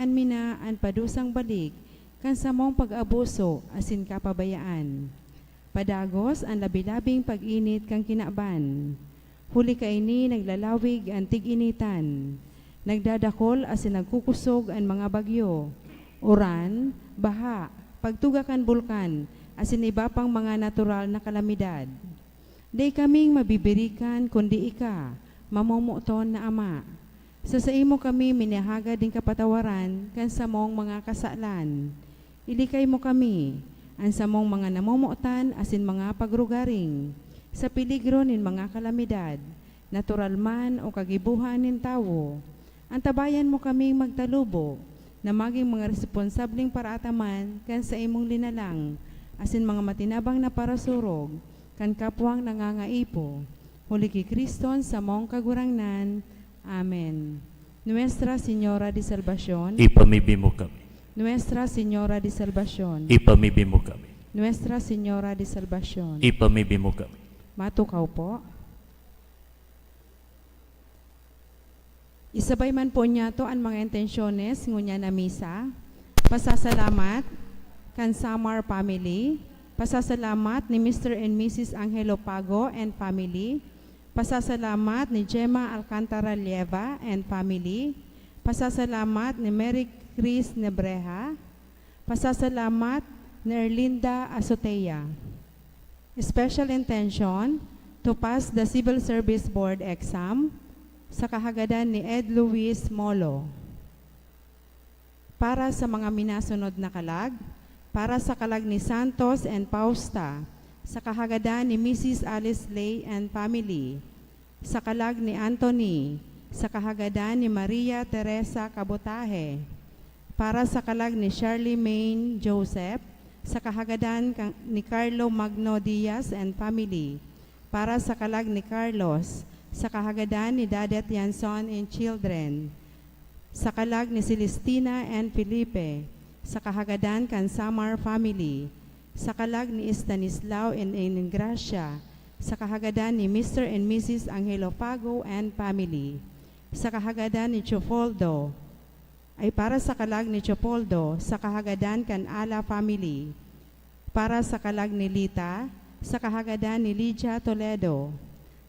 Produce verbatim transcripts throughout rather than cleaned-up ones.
mi na an padusang balik kan samong pag-abuso asin kapabayaan. Padagos an labi-labing pag-init kan kinaban. Huli kaini naglalawig an tig-initan. Nagdadakol asin nagkukusog an mga bagyo, uran, baha, pagtuga kan bulkan, asin iba pang mga natural na kalamidad. Dai kaming mabibirikan kundi ika, mamomoton na Ama. Sa saimo kami minahagad nin kapatawaran kan samong mga kasalan. Ilikay mo kami, an samong mga namomotan asin mga pagrugaring, sa peligro nin mga kalamidad, natural man o kagibohan nin tawo. Antabayan mo kaming magtalubo na magin mga responsableng paraataman kan saimong linalang asin mga matinabang na parasurog kan kapwang nangangaipo. Huli ki Cristo an samong Kagurangnan. Amen. Nuestra Señora de Salvacion. Ipamibi mo kami. Nuestra Señora de Salvacion. Ipamibi mo kami. Nuestra Señora de Salvacion. Ipamibi mo kami. Matukaw po. Isabay man po niyato an mga intensyones ngunyan na misa. Pasasalamat kan Samar family. Pasasalamat ni Mister and Missus Angelo Pago and family. Pasasalamat ni Gemma Alcantara Lieva and family. Pasasalamat ni Mary Chris Nebreja. Pasasalamat ni Erlinda Azotea. Special intention to pass the Civil Service Board exam sa kahagadan ni Ed Luis Molo. Para sa mga minasunod na kalag, para sa kalag ni Santos and Fausta, sa kahagadan ni Missus Alice Lay and family, sa kalag ni Anthony, sa kahagadan ni Maria Teresa Kabotaje, para sa kalag ni Charlemagne Joseph, sa kahagadan kan, ni Carlo Magno Diaz and family, para sa kalag ni Carlos, sa kahagadan ni Dadet Yanson and children, sa kalag ni Celestina and Felipe, sa kahagadan kan Samar family, sa kalag ni Estanislao and Engracia, sa kahagadan ni Mister and Missus Angelo Pago and family, sa kahagadan ni Chofoldo, ay para sa kalag ni Chopoldo, sa kahagadan kan Ala family, para sa kalag ni Lita, sa kahagadan ni Lydia Toledo,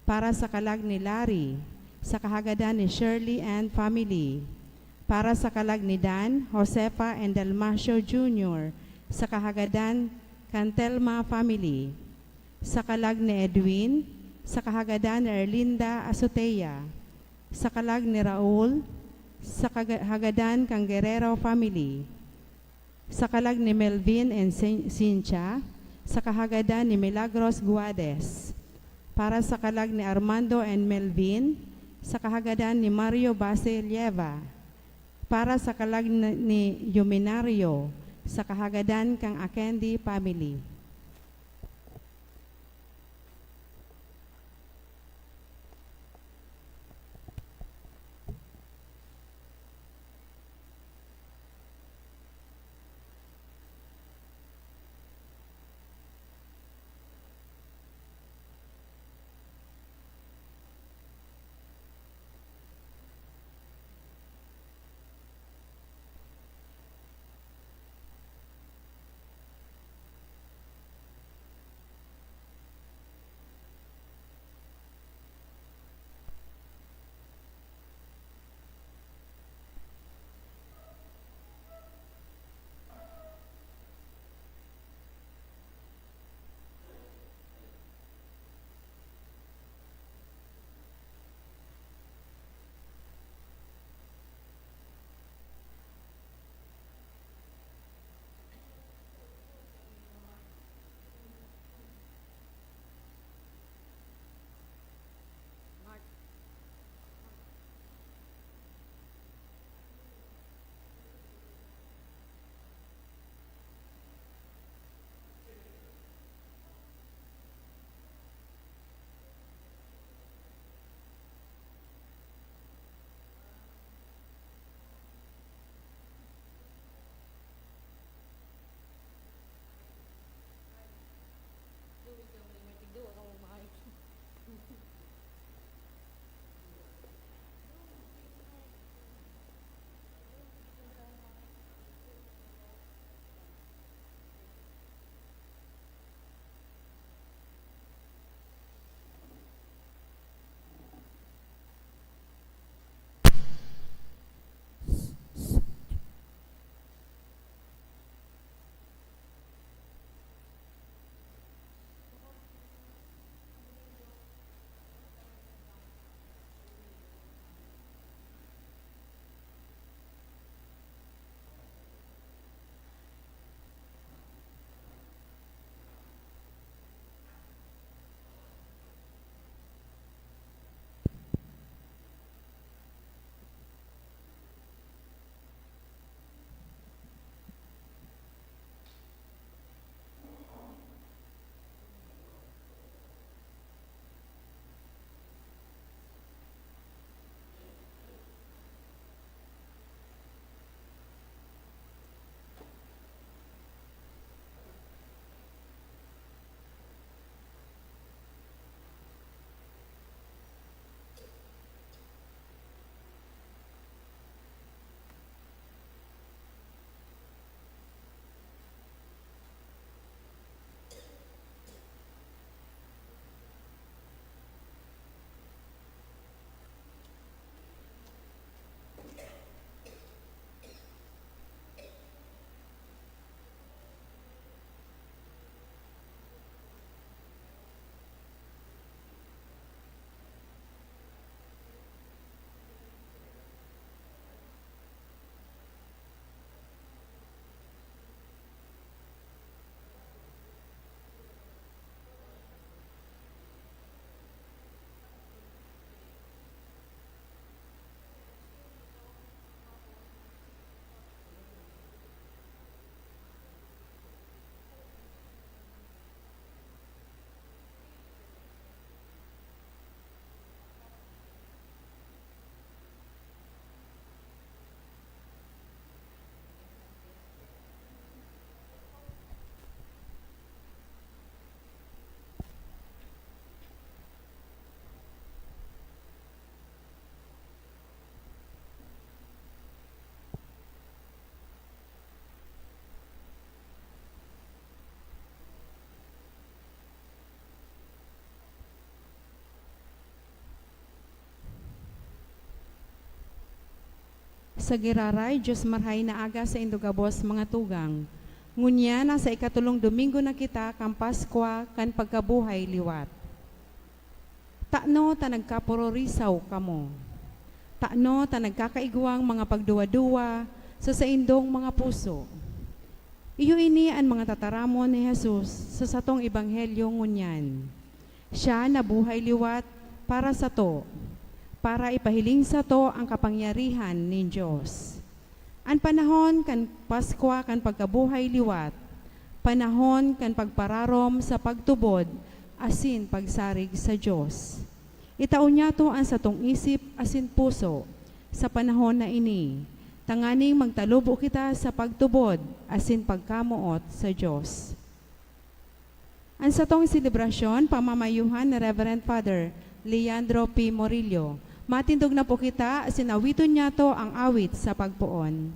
para sa kalag ni Larry, sa kahagadan ni Shirley and family, para sa kalag ni Dan, Josefa, and Dalmacio Junior, sa kahagadan kan Telma family, sa kalag ni Edwin, sa kahagadan ni Erlinda Azotea, sa kalag ni Raul, sa kaga-, hagadan kan Guerrero family, sa kalag ni Melvin and Cyn-, Cynthia, sa kahagadan ni Milagros Guades, para sa kalag ni Armando and Melvin, sa kahagadan ni Mario Base Lieva, para sa kalag ni, ni Yuminario, sa kahagadan kan Akendi family. Sa giraray, Dios marhay na aga saindo gabos, mga tugang. Ngunyan, nasa ikatolong domingo na kita kan Paskwa kan pagkabuhay liwat. Tano ta nagkapurorisaw kamo? Tano ta nagkakaigwang mga pagduwa-duwa sa saindong mga puso? Iyo ini an mga tataramon ni Jesus sa satong ebanghelyo ngunyan. Siya nabuhay liwat para sato, para ipahiling sato an kapangyarihan nin Dios. An panahon kan Paskwa kan pagkabuhay liwat, panahon kan pagpararom sa pagtubod asin pagsarig sa Dios. Itao niyato an satong isip asin puso sa panahon na ini, tanganing magtalubo kita sa pagtubod asin pagkamoot sa Dios. An satong selebrasyon, pamamayuhan ni Reverend Father Leandro P. Morillo. Matindog na po kita, asin awiton niyato ang awit sa pagpoon.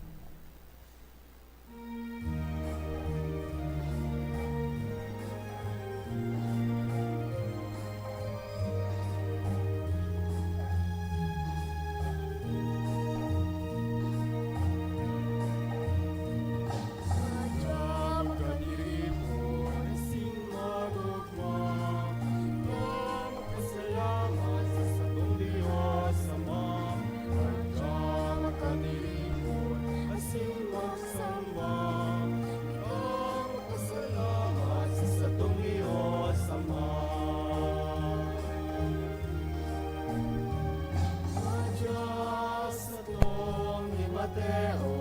Tong ni Mateo,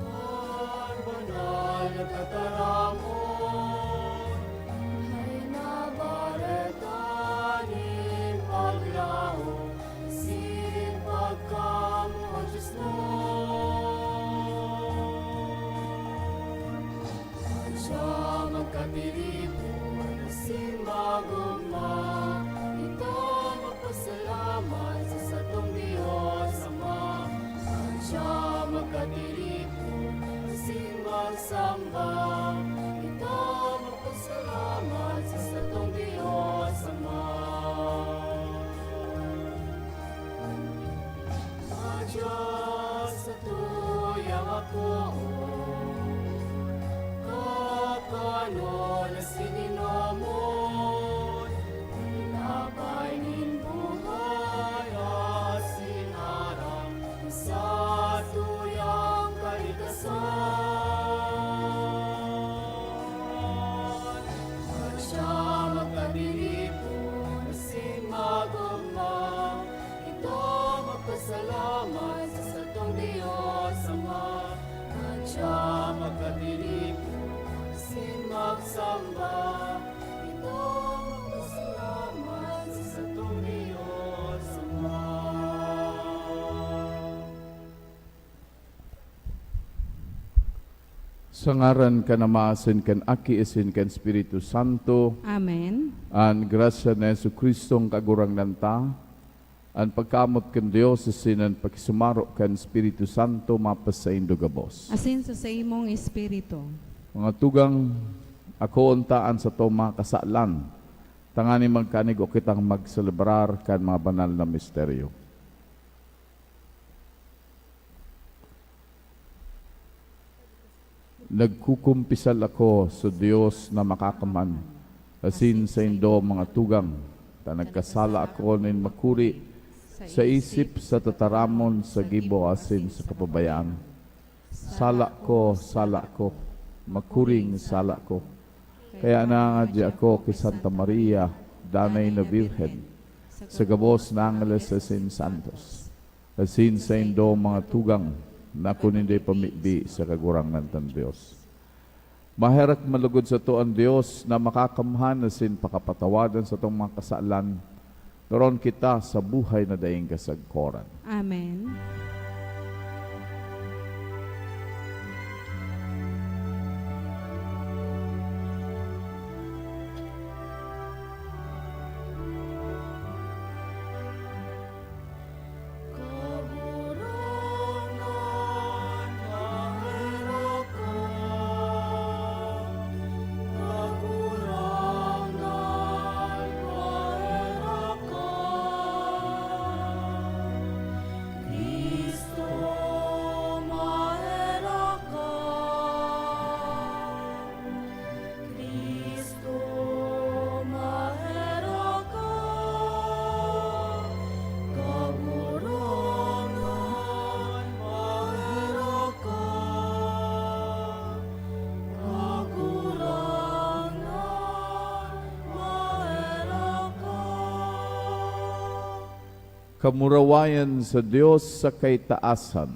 an banal na tataramon, Buhay na Bareta nin paglaom asin pagkamoot sa Dios. Siya magkatiripon asin mag-ogma, ito magpasalamat sa satong Dios Ama. Siya magkatiripon asin magsamba, ito magpasalamat sa satong Dios Ama. Madya sa tuyang akoon, kakanon asin inomon, tinapay nin buhay asin harang sa tuyang kalikasan. Madya magkatiripon asin mag-ogma, ito magpasalamat sa satong Dios Ama. Madya magkatiripon asin magsamba, ito magpasalamat sa satong Dios Ama. Sa ngaran kan Ama, asin kan Aki, asin kan Espiritu Santo. Amen. An grasya ni Jesu-Cristong Kagurangnan ta, an pagkamoot kan Dios, asin an pakisumaro kan Espiritu Santo mapasaindo gabos. Asin sa saimong espiritu. Mga tugang, akoon ta an satong mga kasalan, tanganing magkanigwa kitang magselebrar kan mga banal na misteryo. Nagkukumpisal ako sa Dios na Makakamhan, asin saindo, mga tugang, ta nagkasala ako nin makuri sa isip, sa tataramon, sa gibo, asin sa kapabayaan. Sala ko, sala ko, makuring sala ko. Kaya nangangadya ako ki Santa Maria, Danay na Birhen, sa gabos na angeles asin santos, asin saindo, mga tugang, na ako nindo ipamibi sa Kagurangnan tang Dios. Maherak malugod sato an Dios na Makakamhan asin pakapatawad an satong mga kasalan, ngaraon kita sa buhay na daing kasagkoran. Amen. Kamurawayan sa Dios sa kaitaasan.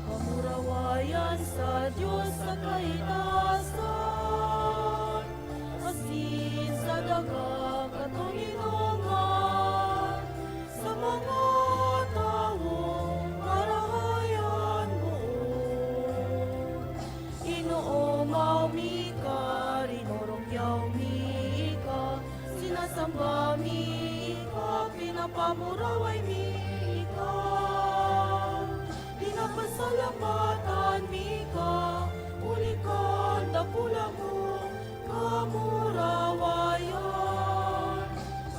Kamurawayan sa Dios sa kaitaasan, asin sa dagang katoninongan, sa mga tawong marahay an boot. Inoomaw mi ka, rinorongyaw mi ka, sinasamba mi ka, pinapamuraway mi ka. Pinapasalamatan mi ka, huli kan dakula mong kamurawayan.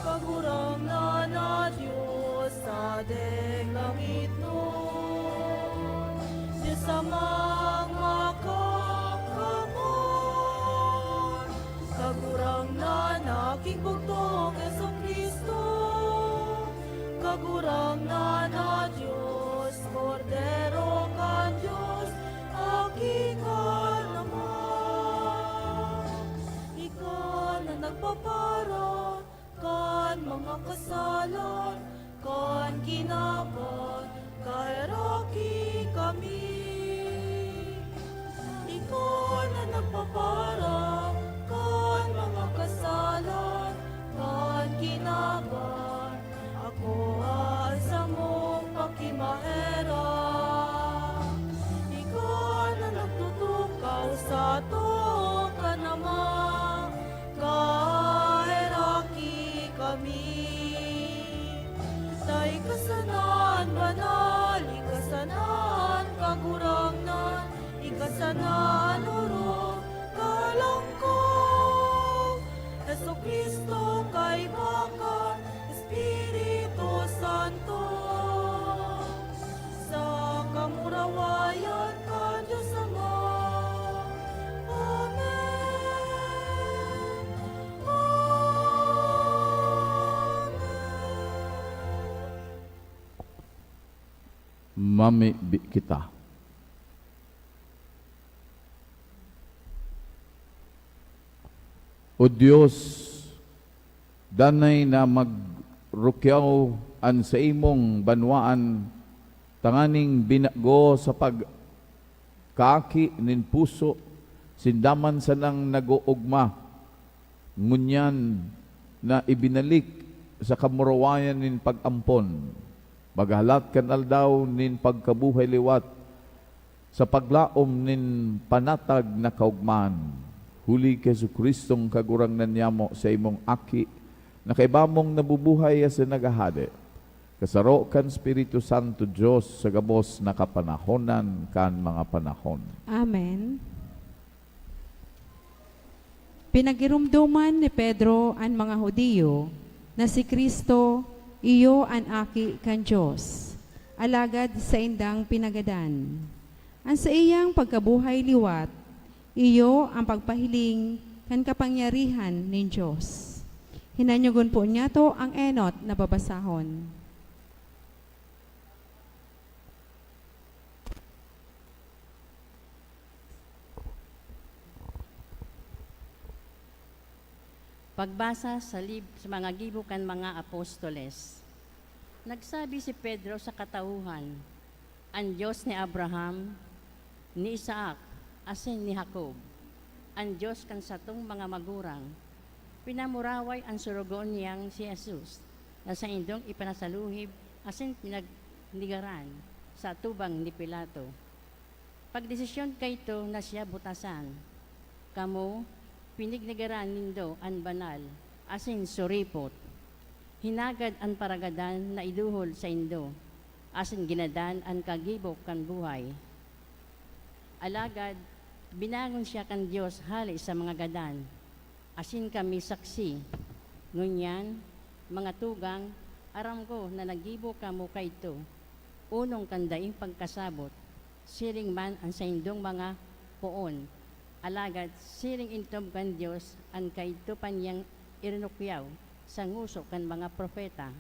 Kagurangnan na Dios, sadeng langitnon, Dios Amang Makakamay, Kagurangnan na Aki bugtong Jesu-Cristo, Kagurangnan na Dios, Kordero kan Dios, Aki kan Ama. Ika na nagpapara kan mga kasalan kan kinaban, kaheraki kami. Ika na nagpapara kan mga kasalan kan kinaban, akoa an samong pakimaherak. Ika na nagtutukaw sa too kan Ama, kaheraki kami. Ta ika sana an banal, ika sana an kagurangnan, ika sana an orog, kalangkong. Jesu-Cristo, kaiba kan Espiritu Santo, sa kamurawayan kan Dios Ama. Amen. Amen. Mamibi kita. O Dios, danay na magrukyaw an saimong banwaan tanganing binago sa pagkaaki nin puso sinda man sanang nag-oogma, ngunyan na ibinalik sa kamurawayan nin pag-ampon, paghahalat kan aldaw nin pagkabuhay liwat, sa paglaom nin panatag na kaogmahan, huli ki Jesu-Cristong Kagurangnan nyamo, saimong Aki, na kaiba mong nabubuhay asin naghahade, kasaro kan Espiritu Santo, Dios, sa gabos na kapanahonan kan mga panahon. Amen. Pinagiromdoman ni Pedro an mga Judio na si Cristo iyo an Aki kan Dios, alagad saindang pinagadan. An saiyang pagkabuhay liwat iyo an pagpahiling kan kapangyarihan nin Dios. Hinanyogon po niyato ang enot na babasahon. Pagbasa sa lib-, sa mga gibo kan mga apostoles. Nagsabi si Pedro sa katauhan, "An Dios ni Abraham, ni Isaac, asin ni Jacob, an Dios kan satong mga magurang, pinamuraway an sorogoon niyang si Jesus, na saindong ipinasaluhib asin pinagnegaran sa atubang ni Pilato. Pagdesisyon kaidto na siya butasan. Kamo, pinignegaran nindo an banal asin suripot. Hinagad an paragadan na iduhol saindo, asin ginadan an kagibo kan buhay. Alagad binangon siya kan Dios hale sa mga gadan, asin kami saksi. Ngunyan, mga tugang, aram ko na naggibo kamo kaidto, onong kan daing pagkasabot, siring man an saindong mga poon. Alagad siring intob kan Dios an kaidto pa niyang irinukyaw sa ngoso kan mga propeta,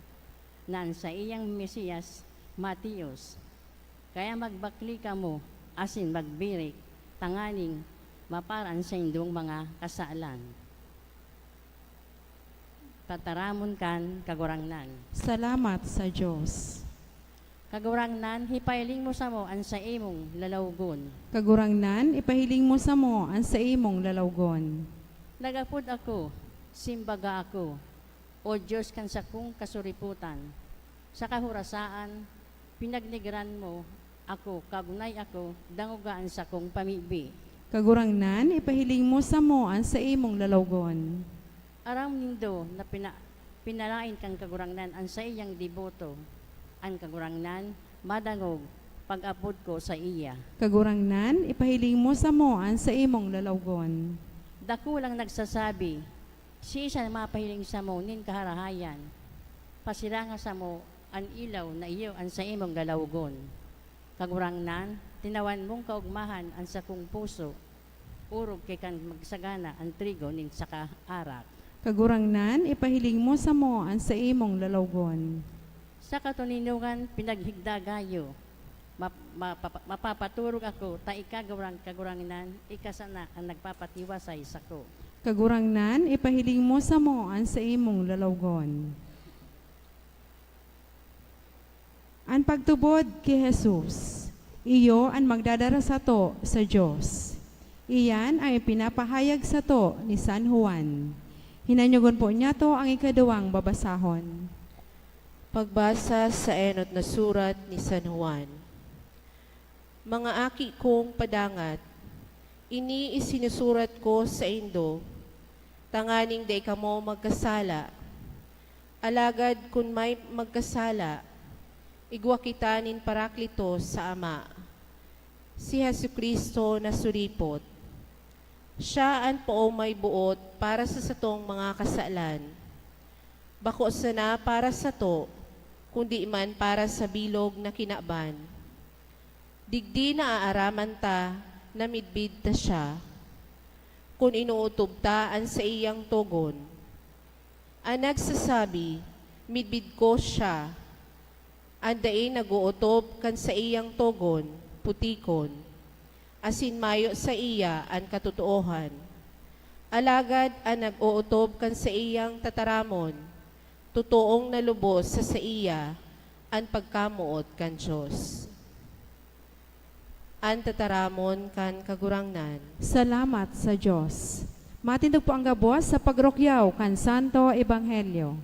na an saiyang Mesias matios. Kaya magbakle kamo asin magbirik tanganing mapara an saindong mga kasalan." Tataramon kan Kagurangnan. Salamat sa Dios. Kagurangnan, hipahiling mo samo an saimong lalawgon. Kagurangnan, ipahiling mo samo an saimong lalawgon. Nag-apod ako, simbaga ako, O Dios kan sakong kasuripotan. Sa kahorasaan, pinagnegaran mo ako, kagunay ako, dangoga an sakong pamibi. Kagurangnan, ipahiling mo samo an saimong lalawgon. Aram nindo na pina, pinalaen kan Kagurangnan an saiyang deboto. An Kagurangnan madangog pag-apod ko saiya. Kagurangnan, ipahiling mo samo an saimong lalawgon. Dakulang nagsasabi, "Siisay an mapahiling samo nin kaharahayan? Pasiranga samo an ilaw na iyo an saimong lalawgon." Kagurangnan, tinawan mong kaogmahan an sakong puso, orog ki kan magsagana an trigo nin saka arak. Kagurangnan, ipahiling mo samo an saimong lalawgon. Sa katoninongan pinaghigda gayo, map, mapapa, mapapatorog ako ta ika, Gurang, Kagurangnan, ika sana an nagpapatiwasay sako. Kagurangnan, ipahiling mo samo an saimong lalawgon. An pagtubod ki Jesus, iyo an magdadara sato sa Dios. Iyan an ipinapahayag sato ni San Juan. Hinanyogon po niyato ang ikaduwang babasahon. Pagbasa sa enot na surat ni San Juan. Mga aki kong padangat, ini isinusurat ko saindo, tanganing dai kamo magkasala. Alagad kun may magkasala, igwa kita nin Paraklito sa Ama, si Jesu-Cristo na suripot. Siya an poong may boot para sa satong mga kasalan, bako sana para sato, kundi man para sa bilog na kinaban. Digdi naaaraman ta na midbid ta siya, kun inootob ta an saiyang togon. An nagsasabi, "Midbid ko siya," an dai nag-ootob kan saiyang togon, putikon, asin mayo saiya an katotoohan. Alagad an nag-ootob kan saiyang tataramon, totoong nalubos sa saiya an pagkamoot kan Dios. An tataramon kan Kagurangnan. Salamat sa Dios. Matindog po ang gabos sa pagrukyaw kan Santo Ebanghelyo.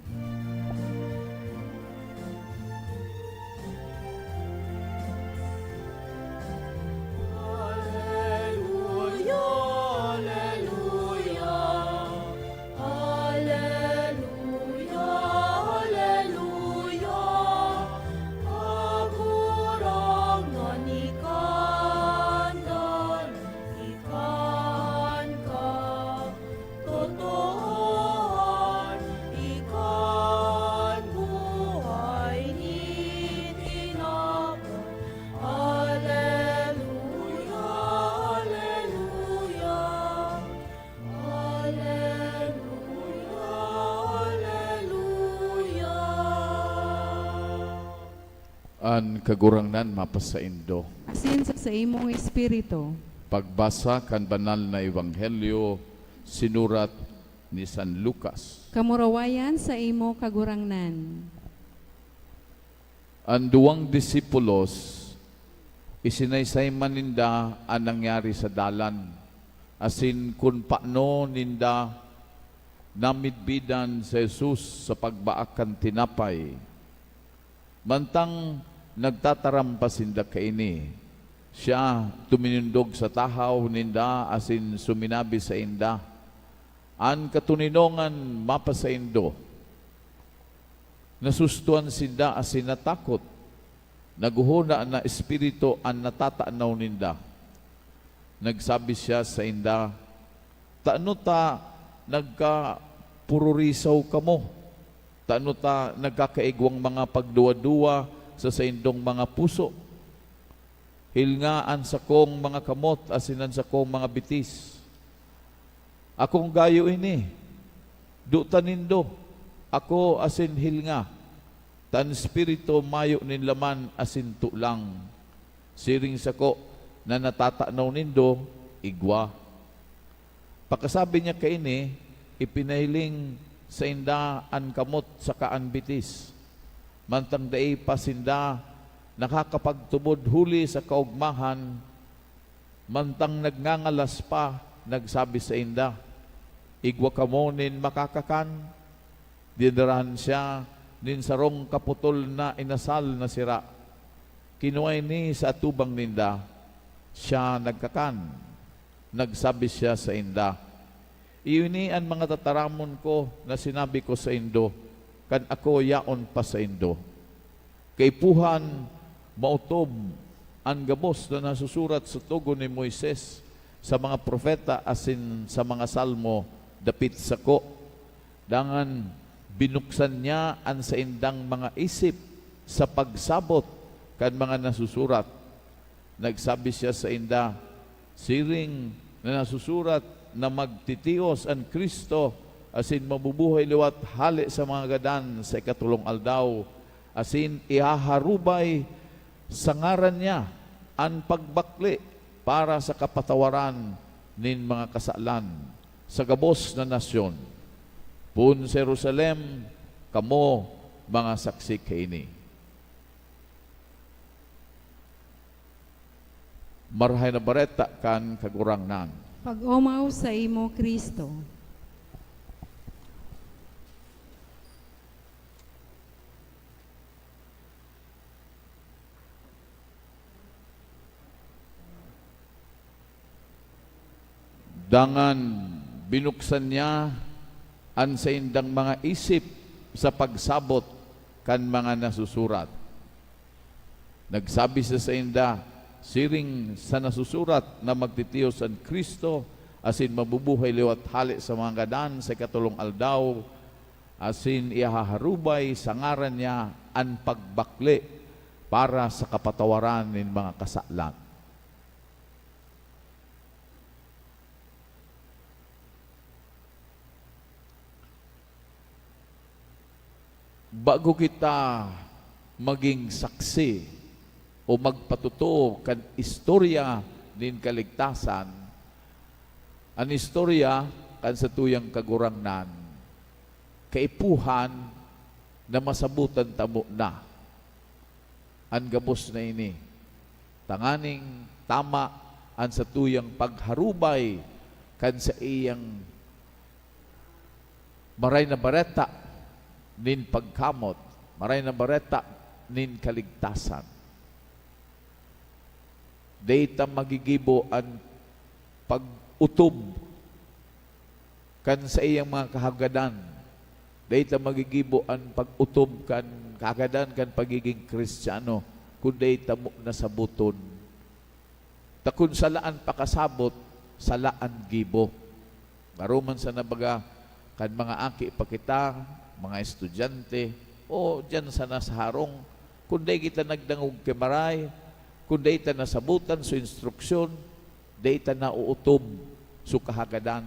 An Kagurangnan mapasaindo. Asin sa saimong espiritu. Pagbasa kan Banal na Ebanghelyo sinurat ni San Lucas. Kamurawayan saimo, Kagurangnan. An duwang disipulos, isinaysay man ninda an nangyari sa dalan, asin kun paano ninda namidbidan si Jesus sa pagbaak kan tinapay. Mantang nagtataram pa sinda kaini, siya tuminindog sa tahaw ninda asin suminabi sainda, "An katoninongan mapasaindo." Nasustoan sinda asin natakot. Naghohona na espiritu an natatanaw ninda. Nagsabi siya sainda, "Tano ta nagkapururisaw kamo? Tano ta nagkakaigwang mga pagduwa-duwa sa saindong mga puso? Hilnga an sakong mga kamot asin an sakong mga bitis. Akong gayo ini. Duta nindo, ako asin hilnga, ta an espiritu mayo nin laman asin tolang. Siring sako na natatanaw nindo, igwa." Pakasabi niya kaini, ipinahiling sainda an kamot saka an bitis. Mantang dai pa sinda nakakapagtubod huli sa kaogmahan, mantang nagngangalas pa, nagsabi sainda, "Igwa kamo nin makakakan." Dinarahan siya nin sarong kaputol na inasal na sira. Kinua ini sa atubang ninda. Siya nagkakan. Nagsabi siya sainda, "Iyo ini an mga tataramon ko na sinabi ko saindo, kan ako yaon pa saindo." Kaipuhan, maotob an gabos na nasusurat sa togon ni Moises, sa mga propeta asin sa mga Salmo dapit sako. Dangan binuksan niya an saindang mga isip sa pagsabot kan mga nasusurat. Nagsabi siya sainda, "Siring na nasusurat na magtitios an Cristo asin mabubuhay liwat hale sa mga gadan sa ikatolong aldaw, asin ihaharubay sa ngaran niya an pagbakle para sa kapatawaran nin mga kasalan sa gabos na nasyon. Poon sa Jerusalem, kamo mga saksi kaini." Marahay na Bareta kan Kagurangnan. Pag-omaw saimo, Cristo. Dangan binuksan niya an saindang mga isip sa pagsabot kan mga nasusurat. Nagsabi siya sainda, "Siring sa nasusurat na magtitios an Cristo asin mabubuhay liwat hale sa mga gadan sa ikatolong aldaw, asin ihaharubay sa ngaran niya an pagbakle para sa kapatawaran nin mga kasalan." Bago kita magin saksi o magpatotoo kan istorya nin kaligtasan, an istorya kan satuyang Kagurangnan, kaipuhan na masabotan ta muna an gabos na ini, tanganing tama an satuyang pagharubay kan saiyang Maray na Bareta nin pagkamot, Maray na Bareta nin kaligtasan. Dai ta magigibo an pag-otob kan saiyang mga kahagadan. Dai ta magigibo an pag-otob kan kahagadan kan pagigin Kristiyano, kun dai ta mo nasaboton. Ta kun sala an pakasabot, sala an gibo. Garo man sana baga kan mga aki pa kita, mga estudyante, o diyan sana sa harong, kun dai kita nagdangog ki Maray, kun dai ta nasabotan so instruksyon, dai ta naootob so kahagadan.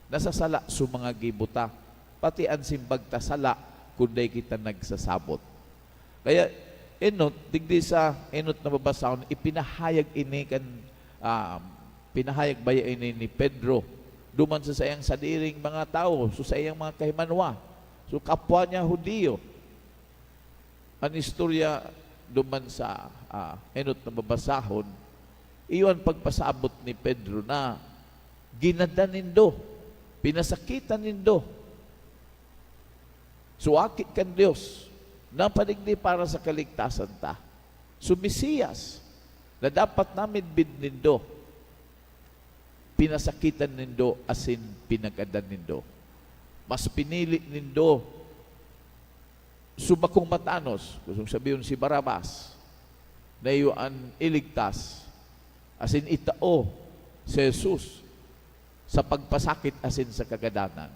Nasasala so mga gibo ta, pati an simbag ta sala kun dai kita nagsasabot. Kaya enot, digdi sa enot na babasahon, ipinahayag ini kan, ah, pinahayag baya ini ni Pedro duman sa saiyang sadiring mga tawo, sa saiyang mga kahimanwa, sa kapwa niya Judio. An istorya duman sa, ah, enot na babasahon, iyo an pagpasabot ni Pedro na ginadan nindo, pinasakitan nindo so Aki kan Dios, na padigdi para sa kaligtasan ta. So Mesiyas, na dapat namidbid nindo, pinasakitan nindo asin pinagadan nindo. Mas pinili nindo so bakong matanos, gustong sabihon si Barabas, na iyo an iligtas, asin itao si Jesus sa pagpasakit asin sa kagadanan.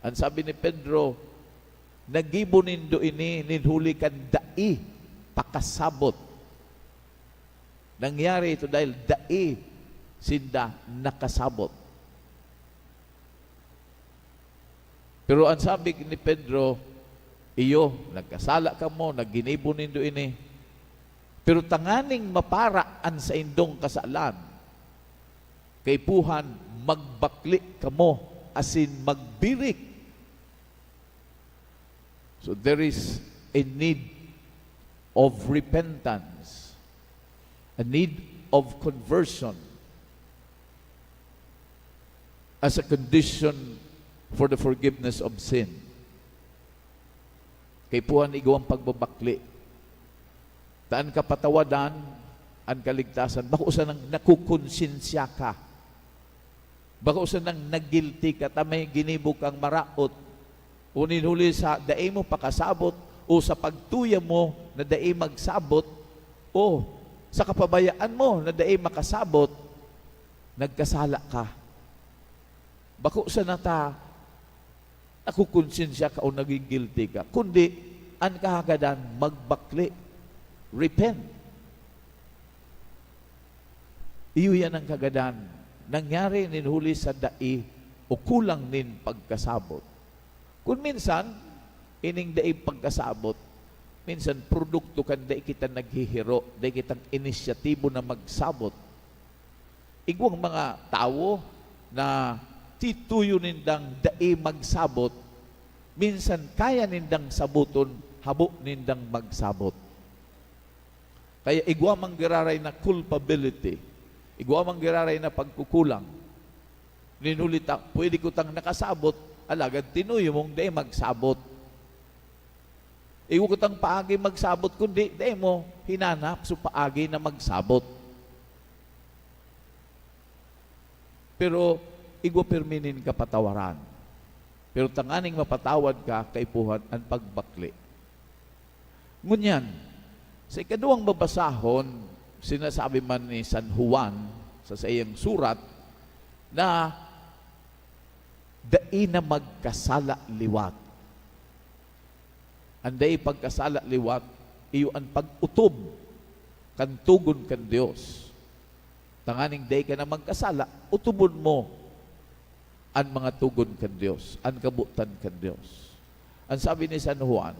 An sabi ni Pedro, "Nagibo nindo ini nin huli kan dai pakasabot." Nangyari ito dahil dai sinda nakasabot. Pero an sabi ni Pedro, "Iyo, nagkasala kamo, naginibo nindo ini. Pero tanganing mapara an saindong kasalan, kaipuhan, magbakle kamo asin magbirik So there is a need of repentance, a need of conversion as a condition for the forgiveness of sin. Kaipuhan, igwang pagbabakle. Ta an kapatawadan, an kaligtasan, bako sanang nakukonsensya ka. Bako sanang nagguilty ka ta may ginibo kang maraot. O nin huli sa dai mo pakasabot, o sa pagtuya mo na dai magsabot, o sa kapabayaan mo na dai makasabot, nagkasala ka. Bako sana ta nakukonsensya ka o naging guilty ka, kundi an kahagadan, magbakle, repent. Iyo yan ang kagadan. Nangyari nin huli sa dai o kulang nin pagkasabot. Kun minsan, ining dai pagkasabot, minsan produkto kan dai kita naghihiro, dai kitang inisyatibo na magsabot. Igwang mga tawo na tituyo nindang dai magsabot, minsan kaya nindang saboton, habo nindang magsabot. Kaya igwa man giraray na culpability, igwa man giraray na pagkukulang. Nin huli ta, pwede ko tang nakasabot, alagad tinuyo mong dai magsabot. Igwa ko tang paagi magsabot, kundi dai mo hinanap so paagi na magsabot. Pero igwa pirmi nin kapatawaran. Pero tanganing mapatawad ka, kaipuhan an pagbakle. Ngunyan, sa ikaduwang babasahon, sinasabi man ni San Juan sa saiyang surat na dai na magkasala liwat. An dai pagkasala liwat, iyo an pag-otob kan togon kan Dios. Tanganing dai ka na magkasala, otobon mo an mga togon kan Dios, an kabotan kan Dios. An sabi ni San Juan,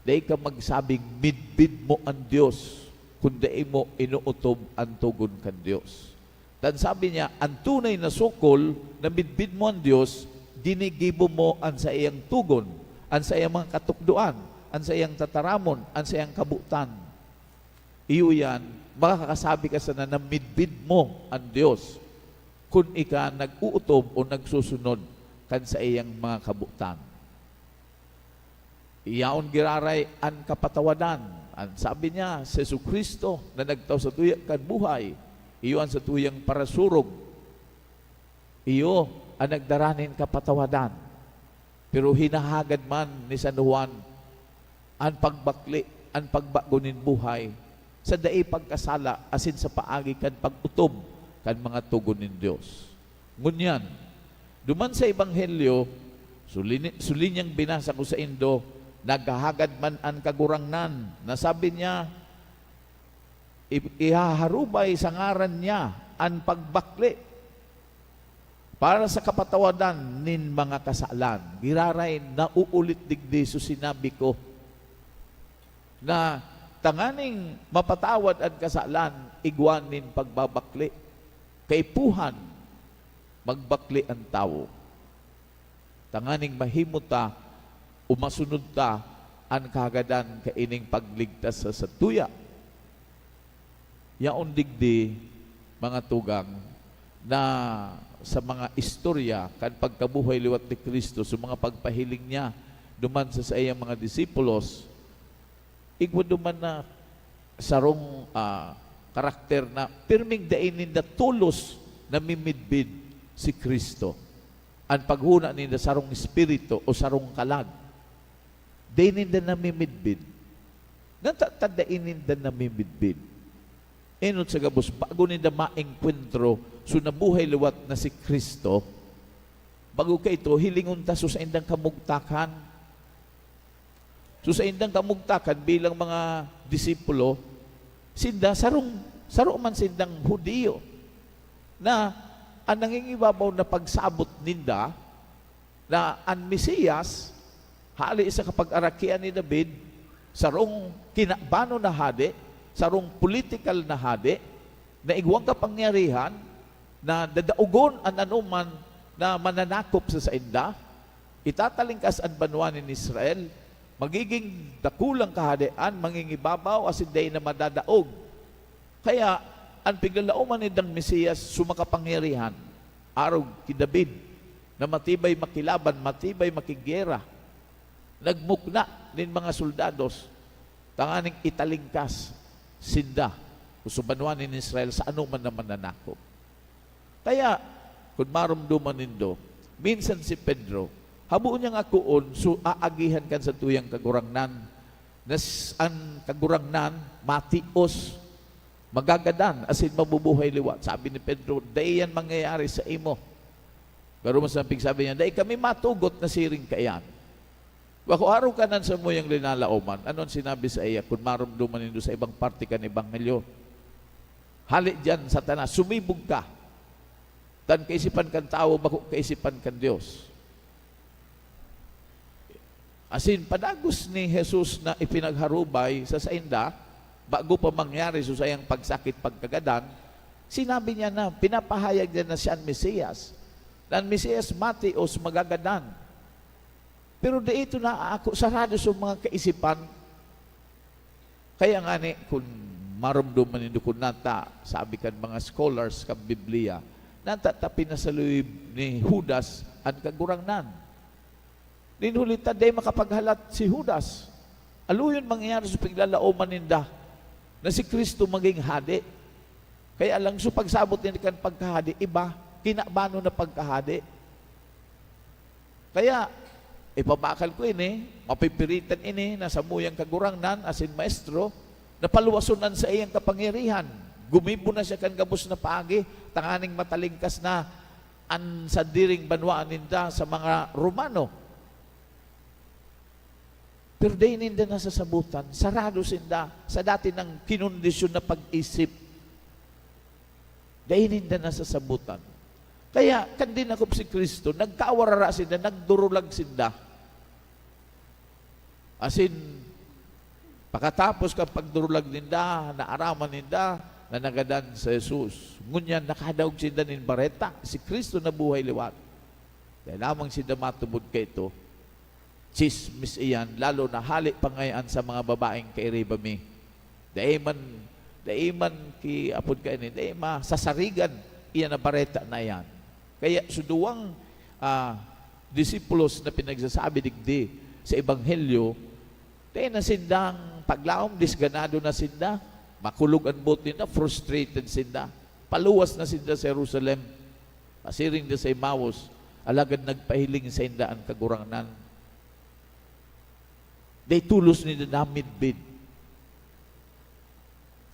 "Dai ka magsabing midbid mo an Dios, kun dai mo inootob an togon kan Dios." Tan sabi niya, "An tunay na sukol na midbid mo an Dios, ginigibo mo an saiyang togon, an saiyang mga katukdoan, an saiyang tataramon, an saiyang kabotan." Iyo yan, makakasabi ka sana na midbid mo an Dios kun ika nag-ootob o nagsusunod kan saiyang mga kabotan. Yaon giraray an kapatawadan. An sabi niya, si Jesu-Cristo na nagtao sa tuya kan buhay, iyo an satuyang parasurog. Iyo an nagdara nin kapatawadan. Pero hinahagad man ni San Juan an pagbakle, an pagbago nin buhay sa dai pagkasala asin sa paagi kan pag-otob kan mga togon nin Dios. Ngunyan, duman sa Ebanghelyo, suli ni, suli niyang binasa ko saindo, naghahagad man an Kagurangnan, na sabi niya, i-, ihaharubay sa ngaran niya an pagbakle para sa kapatawadan nin mga kasalan. Giraray, nauulit digdi so sinabi ko, na tanganing mapatawad an kasalan, igwa nin pagbabakle. Kaipuhan, magbakle an tawo. Tanganing mahimo ta o masunod ta an kahagadan kaining pagligtas sa satuya. Yaon digdi, mga tugang, na sa mga istorya kan pagkabuhay liwat ni Cristo, sa mga pagpahiling niya duman sa saiyang mga disipulos, igwa duman na sarong, ah, karakter na pirming dai ninda tolos namimidbid si Cristo. An paghona ninda sarong espiritu o sarong kalag. Dai ninda namimidbid. Nata-, ta dai ninda namimidbid. Enot sa gabos, bago ninda maengkwentro so nabuhay liwat na si Cristo, bago kaito, hilingon ta so saindang kamugtakan. So, saindang kamugtakan bilang mga disipulo, sinda sarong, saro man sindang Judio, na an nangingibabaw na pagsabot ninda na an Mesiyas, hale sa kapagarakian ni David, sarong kinabanon na hade, sarong politikal na hade, na igwang kapangyarihan, na dadaogon an anoman na mananakop sa sainda, itatalingkas an banwa nin Israel, Magiging dakulang kahadian, mangingibabaw, asin dai na madadaog. Kaya, an piglalaoman nindang Mesiyas, sumakapangyarihan, arog ki David, na matibay makilaban, matibay makigyera, nagmukna nin mga soldados, tanganing italingkas sinda o sa banwa nin Israel sa anoman na mananakop. Kaya, kun maromdoman nindo, minsan si Pedro, habo niyang akoon, so, aagihan kan satuyang Kagurangnan, na s-, an Kagurangnan matios, magagadan, asin mabubuhay liwat. Sabi ni Pedro, "Dai yan mangyayari sa imo." Pero mas napigsabi niya, "Dai kami matugot na siring kaiyan." Bako arog ka nan samuyang linalaoman. Ano an sinabi saiya kun maromdoman nindo sa ibang parte kan Ebanghelyo? Hale diyan, Satanas, sumibog ka! Ta an kaisipan kan tawo bako kaisipan kan Dios. Asin padagos ni Jesus na ipinagharubay sa sainda, bago pa mangyari so saiyang pagsakit, pagkagadan, sinabi niya na, pinapahayag niya na siya an Mesiyas, na an Mesiyas matios, magagadan. Pero dai ito naaako, sarado sa mga kaisipan. Kaya ngani, kun maromdoman nindo kun nata, sabi kan mga scholars kan Biblia, nata ta pinasaluyib ni Judas an Kagurangnan. Nin huli ta, dai makapaghalat si Judas. Aloyon mangyayari sa piglalaoman ninda na si Cristo magin hade. Kaya lang, so pagsabot ninda kan pagkahade, iba, kinabanon na pagkahade. Kaya, ipabakal ko ini, mapipiritan ini na samuyang Kagurangnan asin Maestro, na paluwason an saiyang kapangyarihan. Gumibo na siya kan gabos na paagi, tanganing matalingkas na an sadiring banwaan ninda sa mga Romano. Pero dai ninda nasasabotan, sarado sinda sa dati nang kinondisyon na pag-isip. Dai ninda nasasabotan. Kaya, kan dinakop si Cristo, nagkawarara sinda, nagdurulag sinda. Asin, pakatapos kan pagdurulag ninda, naaraman ninda na nagadan si Jesus. Ngunyan, nakadaog sinda nin bareta, si Cristo nabuhay liwat. Dai lamang sinda matubod kaito. Tsismis iyan, lalo na hale pa ngaya an sa mga babaeng kairiba mi. Dai man, dai man ki, apod kaini, dai masasarigan iyan na bareta na iyan. Kaya so duwang, ah, disipulos na pinagsasabi digdi sa Ebanghelyo, dai na sindang paglaom, disganado na sinda, makulog an boot ninda, frustrated sinda, paluwas na sinda sa Jerusalem. Pasiring da sa Emmaus, alagad nagpahiling sainda an Kagurangnan. Dai tolos ninda namidbid.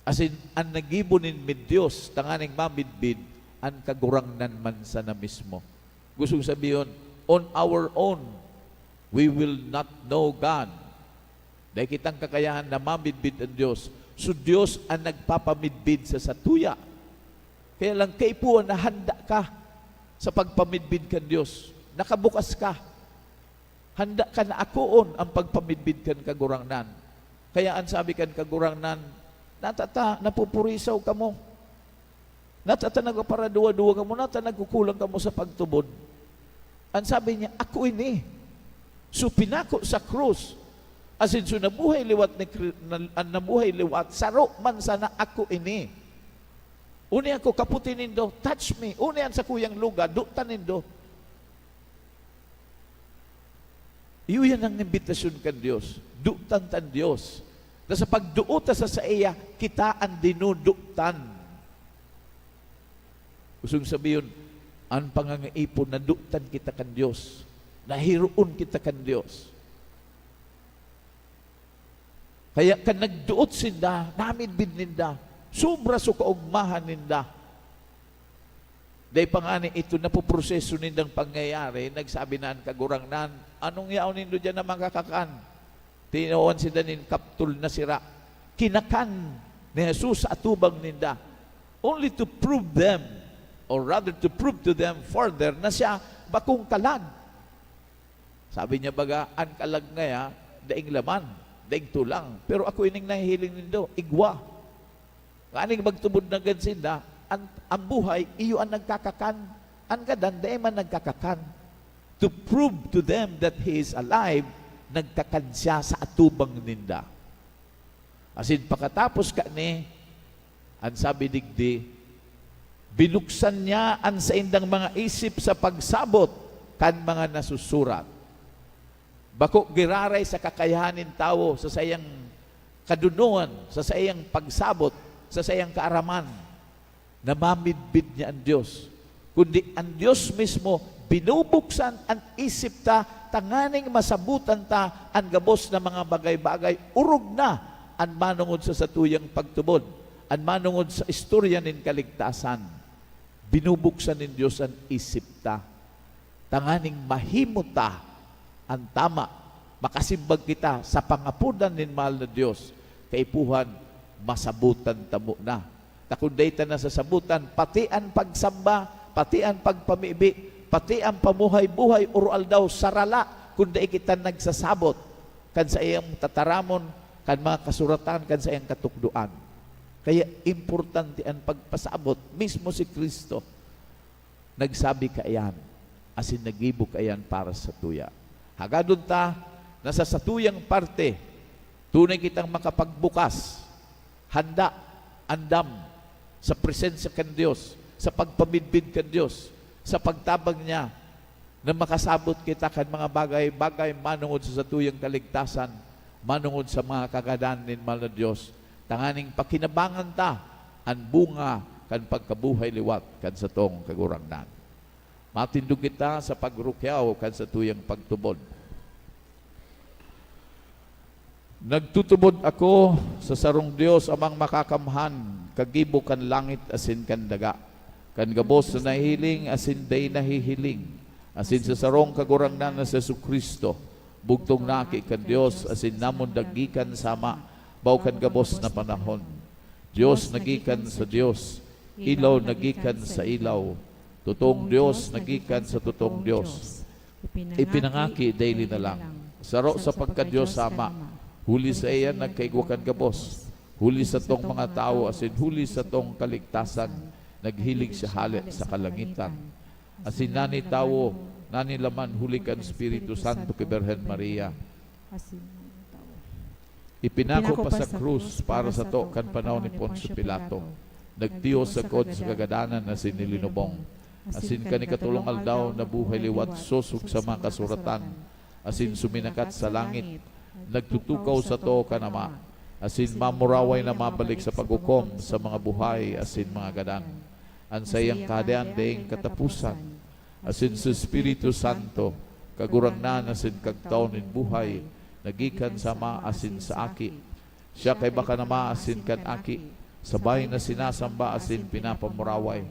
Asin, an naggibo nin midiyos tanganing mamidbid, an Kagurangnan man sana mismo. Gustong sabihon, on our own, we will not know God. Dai kitang kakayahan na mamidbid an Dios. So, Dios an nagpapamidbid sa satuya. Kaya lang, kaipuhan na handa ka sa pagpamidbid kan Dios. Nakabukas ka. Handa ka na akoon an pagpamidbid kan Kagurangnan. Kaya an sabi kan Kagurangnan, "Nata ta, napupurisaw kamo. Nata ta nagpaparaduwa-duwa kamo, nata nagkukulang kamo sa pagtubod." An sabi niya, "Ako ini." So, pinako sa krus, asin so nabuhay liwat ni Kri-, na, an nabuhay liwat, saro man sana ako ini. Uni ako, kaputi nindo, touch me. Uni an sakuyang luga, dutan nindo. Iyo yan ang imbitasyon kan Dios. Dutan tan Dios. Na sa pagduot ta sa saiya, kita an dinudutan. Gustong sabihon, an pangangaipon, nadutan kita kan Dios. Nahiroon kita kan Dios. Kaya kan nagduot sinda, namidbid ninda, sobra so kaogmahan ninda. Dai pa ngani ito napoproseso nindang pangyayari, nagsabi na an Kagurangnan, "Anong yaon nindo diyan na makakakan?" Tinawan sinda nin kaptol na sira. Kinakan ni Jesus sa atubang ninda, only to prove them, or rather to prove to them further na siya bakong kalag. Sabi niya, "Baga, an kalag ngaya, daing laman, daing tulang. Pero ako ining nahihiling nindo, igwa." Nganing magtubod na gad sinda, an, an buhay, iyo an nagkakakan. An gadan, dai man nagkakakan. To prove to them that he is alive, nagkakan siya sa atubang ninda. Asin pakatapos kani, an sabi digdi, binuksan niya an saindang mga isip sa pagsabot kan mga nasusurat. Bako giraray sa kakayahan nin tawo, sa saiyang kadunoan, sa saiyang pagsabot, sa saiyang kaaraman, na mamidbid niya an Dios, kundi an Dios mismo binubuksan an isip ta tanganing masabotan ta an gabos na mga bagay-bagay, orog na an manongod sa satuyang pagtubod, an manongod sa istorya nin kaligtasan. Binubuksan nin Dios an isip ta tanganing mahimo ta an tama, makasimbag kita sa pangapodan nin mahal na Dios, kaipuhan, masabotan ta muna. Ta kun dai ta nasasabotan, pati an pagsamba, pati an pagpamibi, pati an pamuhay-buhay oro-aldaw, sarala kun dai kita nagsasabot kan saiyang tataramon, kan mga kasuratan, kan saiyang katukdoan. Kaya importante an pagpasabot. Mismo si Cristo nagsabi kaiyan, asin naggibo kaiyan para sa tuya. Hagadon ta na sa satuyang parte, tunay kitang makapagbukas, handa, andam sa presensya kan Dios, sa pagpamidbid kan Dios, sa pagtabang niya, na makasabot kita kan mga bagay-bagay manongod sa satuyang kaligtasan, manongod sa mga kagadan nin mahal na Dios, tanganing pakinabangan ta an bunga kan pagkabuhay liwat kan satong Kagurangnan. Matindog kita sa pagrukyaw kan satuyang pagtubod. Nagtutubod ako sa sarong Dios, Amang Makakamhan, kagibo kan langit asin kan daga, kan gabos na nahihiling asin dai nahihiling, asin sa sarong Kagurangnan na si Jesu-Cristo, bugtong na Aki kan Dios asin namundag gikan sa Ama, bao kan gabos na panahon. Dios na gikan sa Dios, ilaw na gikan sa ilaw, totong Dios na gikan sa totong Dios. Ipinangaki daily na lang. Saro sa pagka-Dios sa Ama, huli saiya nagkaigwa kan gabos, huli satong mga tawo asin huli satong kaligtasan, naghilig siya hale sa kalangitan. Asin nani tawo, nani laman huli kan Espiritu Santo ki Birhen Maria. Asin nani tawo. Ipinako pa sa krus para sato kan panahon ni Poncio Pilato. Nagtios sagkod sa kagadanan asin ilinubong. Asin kan ikatolong aldaw, nabuhay liwat sosog sa mga kasuratan, asin suminakat sa langit. Nagtutukaw sato kan Ama, asin mamuraway na mabalik sa paghukom sa mga buhay asin mga gadan. An saiyang Kahadean daing kataposan, asin sa Espiritu Santo, Kagurangnan asin Kagtao nin buhay, na gikan sa Ama asin sa Aki. Siya kaiba kan Ama asin kan Aki, sabay na sinasamba asin pinapamuraway.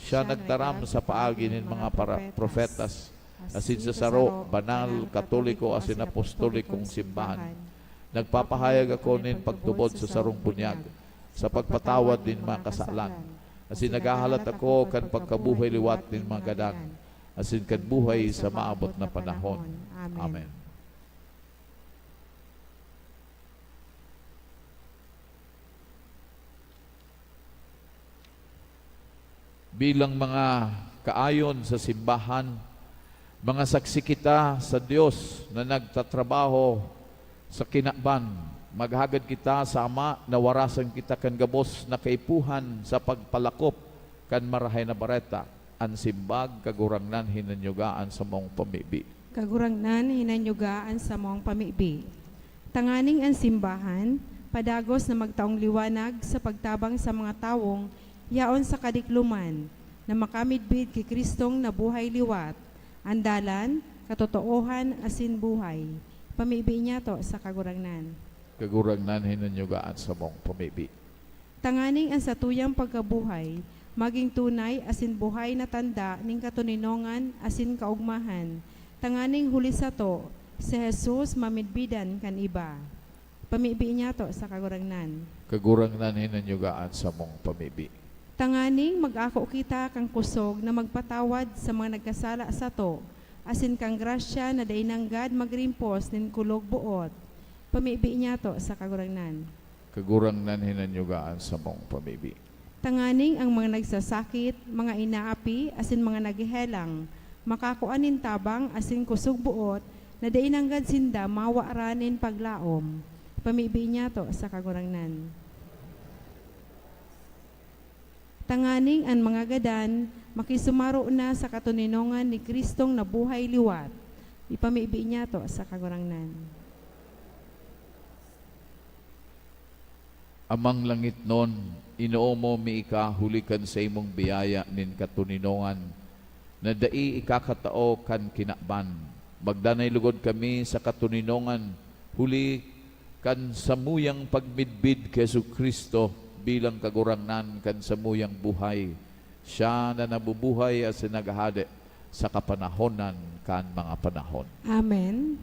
Siya nagtaram sa paagi nin mga para-, propetas, asin sa saro, banal, katoliko asin apostolikong simbahan. Nagpapahayag ako nin pagtubod sa sarong bunyag, sa pagpatawad nin mga kasalan, asin naghahalat ako kan pagkabuhay liwat nin mga gadan, asin kan buhay sa maabot na panahon. Amen. Bilang mga kaayon sa simbahan, mga saksi kita sa Dios na nagtatrabaho sa kinaban. Maghagad kita sa Ama na warasan kita kan gabos na kaipuhan sa pagpalakop kan Marahay na Bareta. An simbag, Kagurangnan, hinanyuga an samong pamibi. Kagurangnan, hinanyuga an samong pamibi. Tanganing an simbahan padagos na magtaong liwanag sa pagtabang sa mga tawong yaon sa kadikloman, na makamidbid ki Cristong nabuhay liwat, an dalan, katotoohan, asin buhay. Pamibi niyato sa Kagurangnan. Kagurangnan, hinanyuga an samong pamibi. Tanganing an satuyang pagkabuhay magin tunay asin buhay na tanda nin katoninongan asin kaogmahan, tanganing huli sato, si Jesus mamidbidan kan iba. Pamibi niyato sa Kagurangnan. Kagurangnan, hinanyuga an samong pamibi. Tanganing mag-ako kita kan kusog na magpatawad sa mga nagkasala sato, asin kan grasya na dai nanggad magrimpos nin kulog boot. Pamibi niyato sa Kagurangnan. Kagurangnan, hinanyuga an samong pamibi. Tanganing an mga nagsasakit, mga inaapi, asin mga naghehelang, makakua nin tabang asin kusog boot na dai nanggad sinda mawaran nin paglaom. Ipamibi niyato sa Kagurangnan. Tanganing an mga gadan makisumaro na sa katoninongan ni Cristong nabuhay liwat. Ipamibi niyato sa Kagurangnan. Amang langitnon, inoomo mi ika huli kan saimong biyaya nin katoninongan na dai ikakatao kan kinaban. Magdanay lugod kami sa katoninongan huli kan samuyang pagmidbid ki Jesu-Cristo bilang Kagurangnan kan samuyang buhay, siya na nabubuhay asin naghahade sa kapanahonan kan mga panahon. Amen.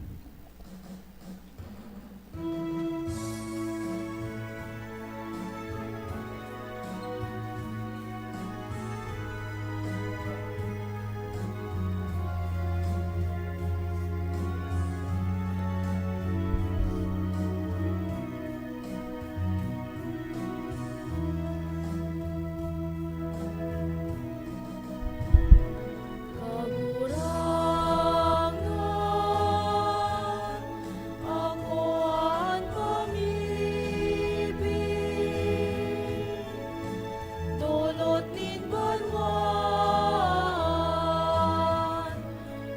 Kagurangnan, ako an pamibi, dolot nin banwaan,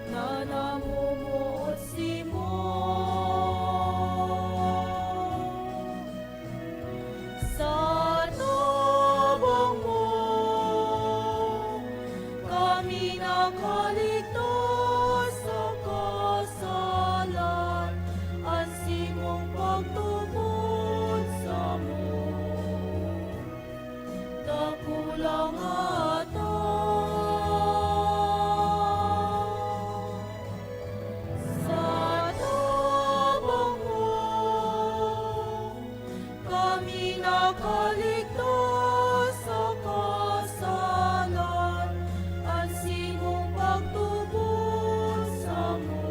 na namomoot simo. Sa tabang mo, kami nakaligtas sa kasalan, an simong pagtubod samo. Dakulang ata. Sa tabang mo, kami nakaligtas sa kasalan, an simong pagtubod samo.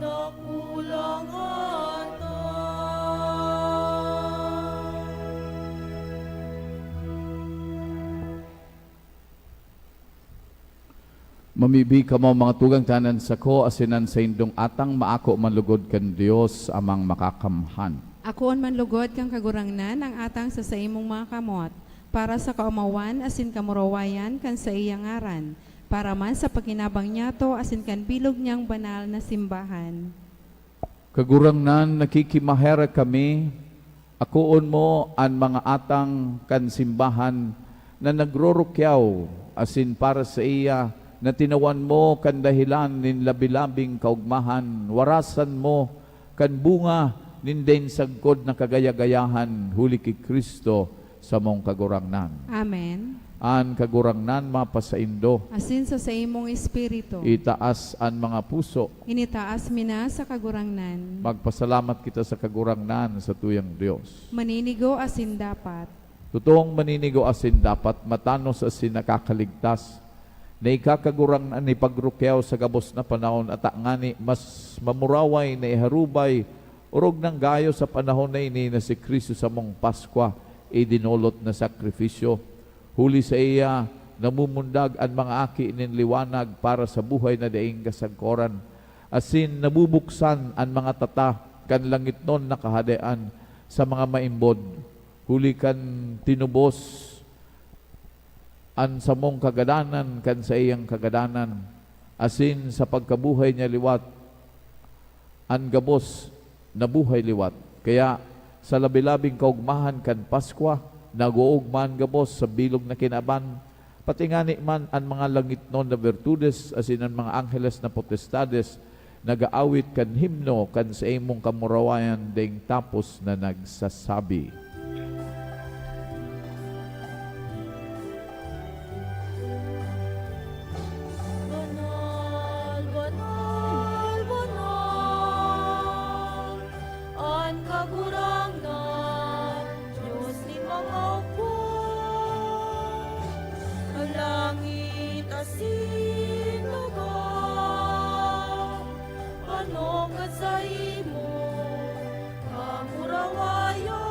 Dakulang ata. Mamibi kamo, mga tugang, ta an sako asin an saindong atang maako man lugod kan Dios Amang Makakamhan. Akoon man lugod kan Kagurangnan ang atang sa saimong mga kamot, para sa kaomawan asin kamurawayan kan saiyang ngaran, para man sa pakinabang niyato asin kan bilog niyang banal na simbahan. Kagurangnan, nakikimaherak kami, akoon mo an mga atang kan simbahan na nagrorukyaw, asin para saiya na tawan mo kan dahelan nin labi-labing kaogmahan, warasan mo kan bunga nin daing sagkod na kagaya-gayahan, huli ki Cristo, samong Kagurangnan. Amen. An Kagurangnan mapasaindo. Asin sa saimong espiritu. Itaas an mga puso. Initaas mi na sa Kagurangnan. Magpasalamat kita sa Kagurangnan, satuyang Dios. Maninigo asin dapat. Totoong maninigo asin dapat, matanos asin nakakaligtas, na ika, Kagurangnan, ipagrukyaw sa gabos na panahon, ata ngani mas mamuraway na iharubay orog nang gayo sa panahon na ini na si Cristo samong Paskwa, idinolot na sakrifisyo. Huli saiya, namumundag an mga aki nin liwanag para sa buhay na daing kasagkoran, asin nabubuksan an mga tata kan langitnon na Kahadean sa mga maimbod, huli kan tinubos an samong kagadanan kan saiyang kagadanan, asin sa pagkabuhay niya liwat, an gabos nabuhay liwat. Kaya, sa labi-labing kaogmahan kan Paskwa, nag-oogma an gabos sa bilog na kinaban, pati ngani man an mga langitnon na bertudes asin an mga angheles na potestades nag-aawit kan himno kan saimong kamurawayan daing tapos na nagsasabi. Banal, banal, banal, an Kagurangnan, Dios nin mga hukbo. An langit asin daga, panukat saimo, kamurawayan.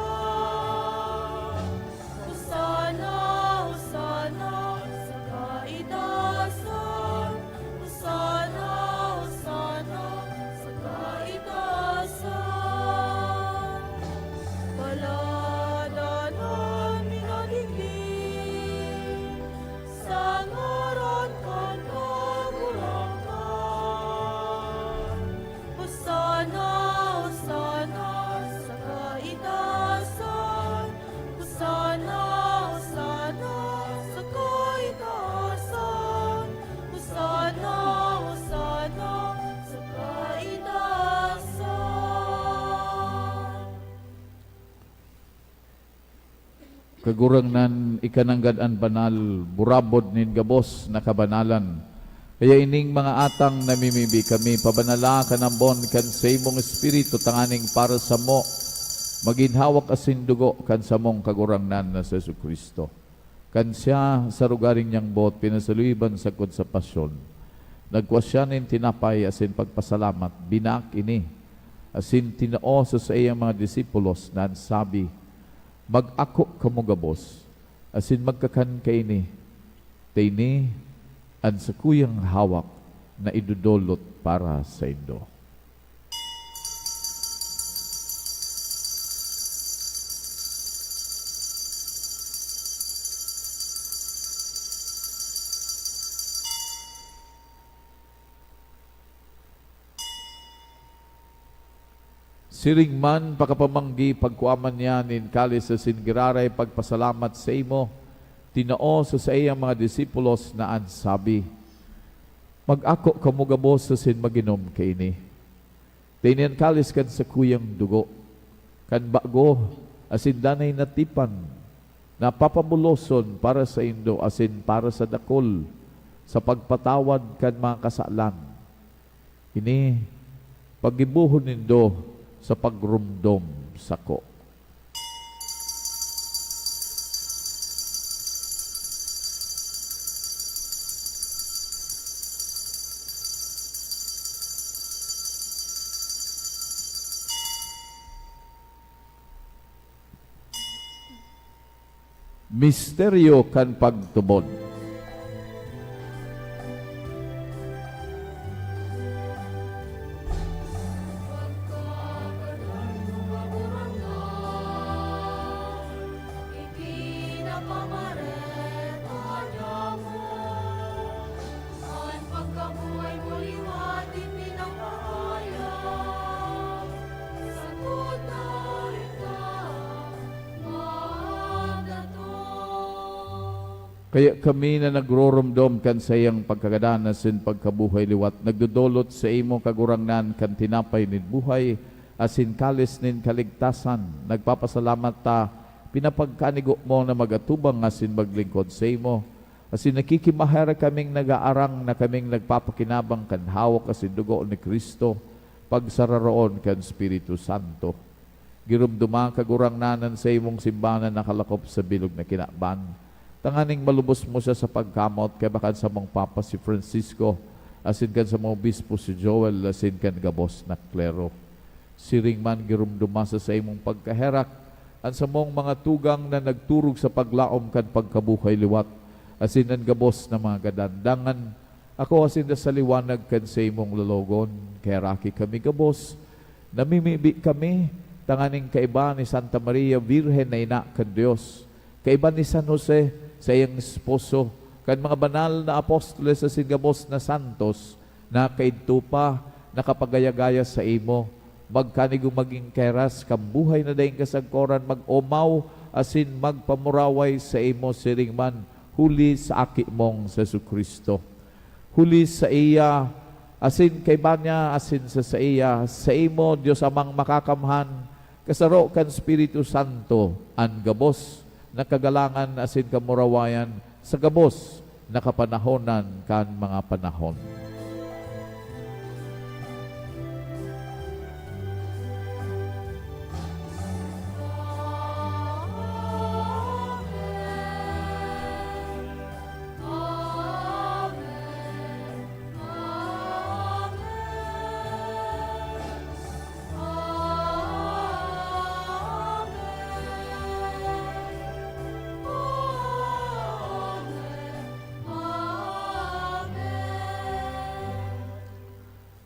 Hosana, Hosana sa kaitasan. Hosana, Kagurangnan, ika nanggad an banal, burabod nin gabos na kabanalan. Kaya ining mga atang namimibi kami, pabanala kan ambon kan saimong Espiritu tanganing para samo magin hawak asin dugo kan samong Kagurangnan na si Jesu-Cristo. Kan siya, sa rogaring niyang boot, pinasaluiban sagkod sa pasyon, nagkua siya nin tinapay asin pagpasalamat, binaak ini, asin tinao sa saiyang mga disipulos na an sabi, "Mag-ako kamo gabos, asin magkakan kaini, ta ini an sakuyang hawak na idodolot para saindo." Siring man, pakapamanggi, pagkua man niya nin kalis asin giraray pagpasalamat saimo, tinao sa saiyang mga disipulos na an sabi, "Mag-ako kamo gabos asin mag-inom kaini. Ta ini an kalis kan sakuyang dugo, kan bago asin danay na tipan, na papabuloson para saindo asin para sa dakul sa pagpatawad kan mga kasalan. Ini paggibohon nindo sa pagromdom sako." Misteryo kan pagtubod. Kaya kami na nagroromdom kan saiyang pagkagadan asin pagkabuhay liwat, nagdodolot saimo, Kagurangnan, kan tinapay nin buhay asin kalis nin kaligtasan. Nagpapasalamat ta, pinapagkanigo mo na mag-atubang asin maglingkod saimo. Asin nakikimaherak kaming nag-aarang na kaming nagpapakinabang kan hawak asin dugo ni Cristo, pagsararoon kan Espiritu Santo. Giromdoma, Kagurangnan, an saimong simbahan na nakalakop sa bilog na kinaban, tanganing malubos mo siya sa pagkamot, kaiba kan samong Papa si Francisco, asin kan samong Obispo si Joel, asin kan gabos na klero. Siring man, giromdoma sa saimong pagkaherak an samong mga tugang na nagturog sa paglaom kan pagkabuhay liwat, asin an gabos na mga gadan. Dangan, ako asin ta sa liwanag kan saimong lologon, kaheraki kami gabos, namimibi kami, tanganing kaiba ni Santa Maria Birhen na ina kan Dios, kaiba ni San Jose, saiyang esposo, kan mga banal na apostoles asin gabos na santos, na kaidto pa nakapagaya-gaya saimo, magkanigong magin keras kan buhay na daing kasagkoran, mag-omaw asin magpamuraway saimo siring man huli sa Aki mong si Jesu-Cristo. Huli saiya, asin kaiba niya, asin sa saiya, saimo, Dios Amang Makakamhan, kasaro kan Espiritu Santo, an gabos na kagalangan asin kamurawayan sa gabos na kapanahonan kan mga panahon.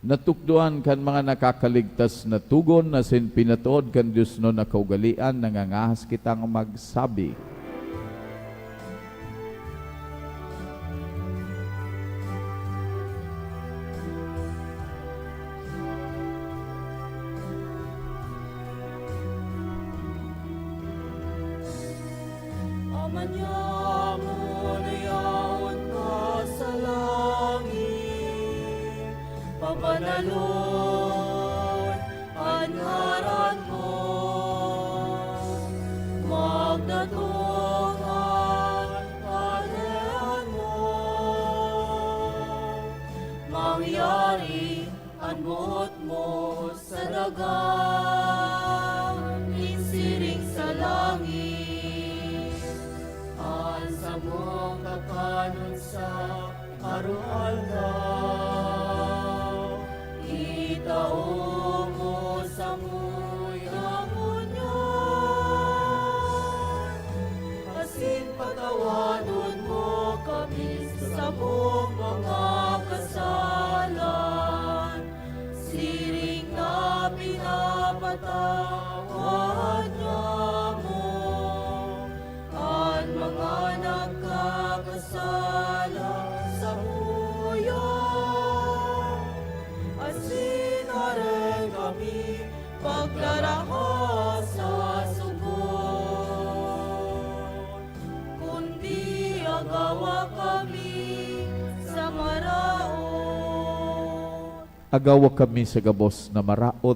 Natukdoan kan mga nakakaligtas na togon asin pinatood kan diosnon na kaugalean, nangangahas kitang magsabi. Ama niamo na yaon ka sa langit, pabanalon an ngaran mo. Magdatong Agawa kami sa gabos na maraot.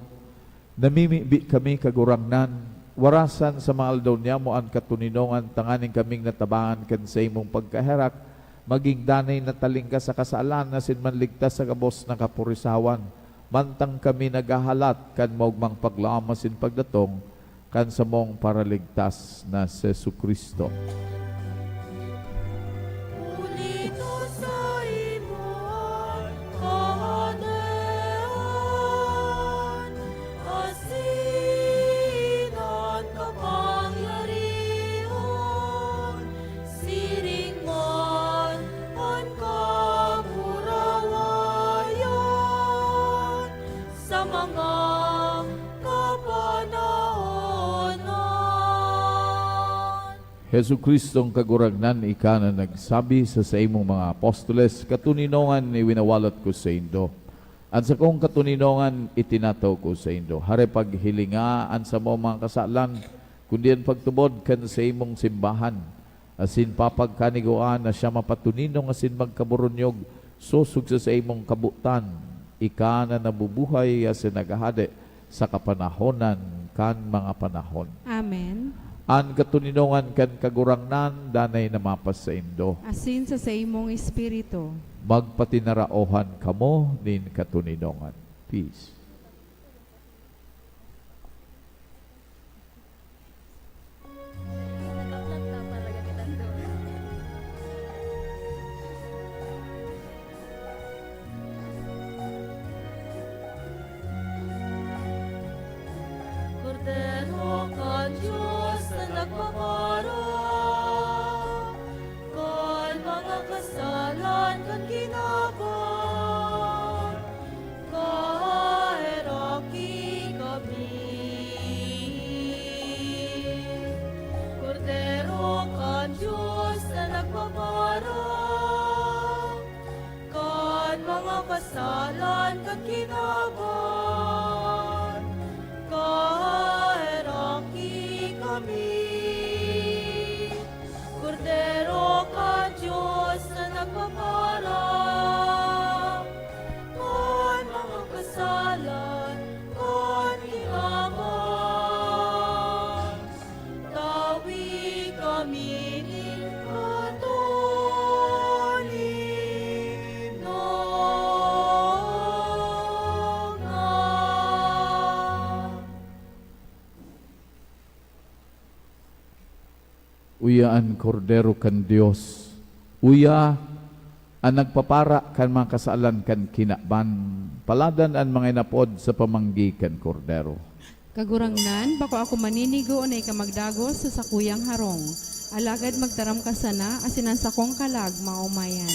Namimibi kami, Kagurangnan, warasan sa mga aldaw niyamo an katoninongan tanganing kaming natabangan kan saimong pagkaherak, magin danay na talingkas sa kasalan asin manligtas sa gabos na kaporisawan, mantang kami naghahalat kan maogmang paglaom asin pagdatong kan samong Paraligtas na si Jesu-Cristo. Huli ta saimo an kahadean, asin an kapangyarihan, siring man an kamurawayan, sa mga kapanahonan. Jesu-Cristong Kagurangnan, ika na nagsabi sa saimong mga apostoles, "Katoninongan iwinawalat ko saindo. An sakong katoninongan itinatao ko saindo." Hare paghilinga an samong mga kasalan, kundi an pagtubod kan saimong simbahan. Asin papagkanigwaan na siya mapatoninong asin magkaburunyog sosog sa saimong kabotan, ika na nabubuhay asin naghahade sa kapanahonan kan mga panahon. Amen. An katoninongan kan Kagurangnan danay na mapasaindo. Asin sa saimong espiritu. Magpatinaraohan kamo nin katoninongan. Peace. Kordero kan Dios na nagpapara kan mga kasalan kan kinaban, kaheraki kami. Kordero kan Dios na nagpapara kan mga kasalan kan kinaban, kaheraki kami. Kordero kan Dios na nagpapara kan mga kasalan kan kinaban, tawi kami nin katoninongan. Uya an Kordero kan Dios. Uya an nagpapara kan mga kasalan kan kinaban. Paladan an mga inapod sa pamanggi kan Kordero. Kagurangnan, bako ako maninigo na ika magdagos sa sakuyang harong. Alagad magtaram ka sana, asin an sakong kalag maomayan.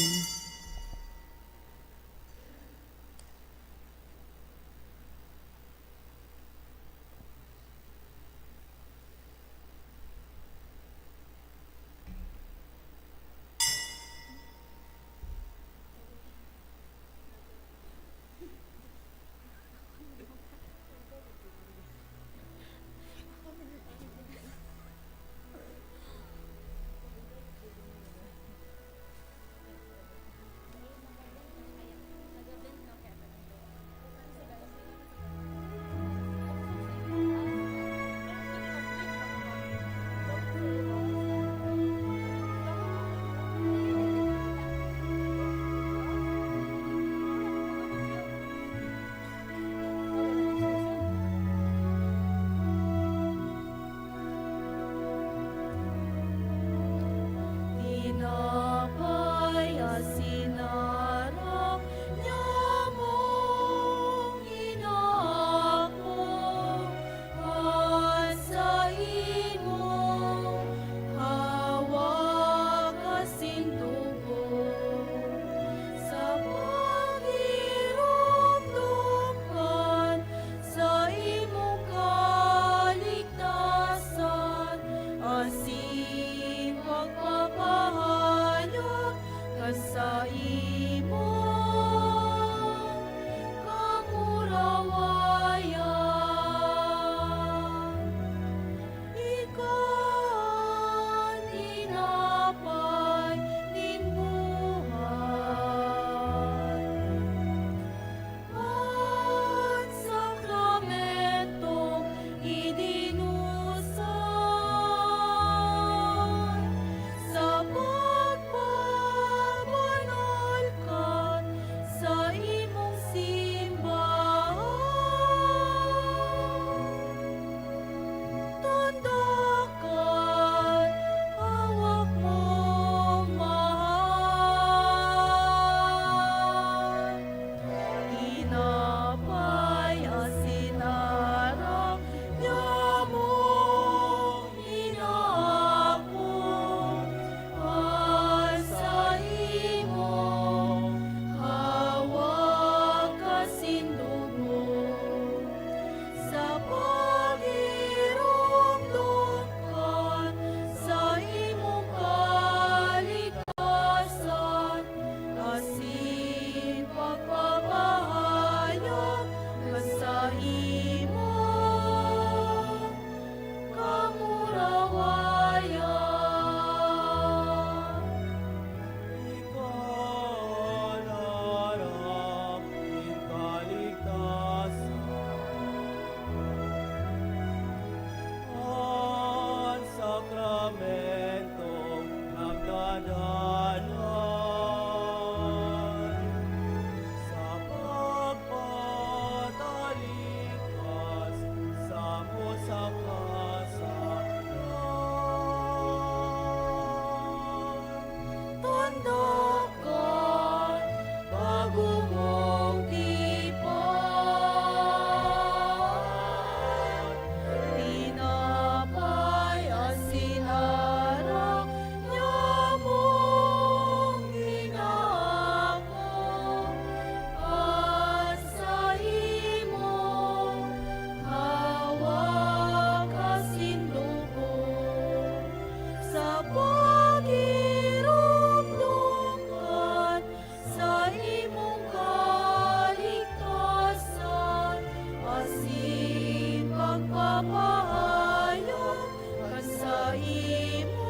Pahayag kan saimo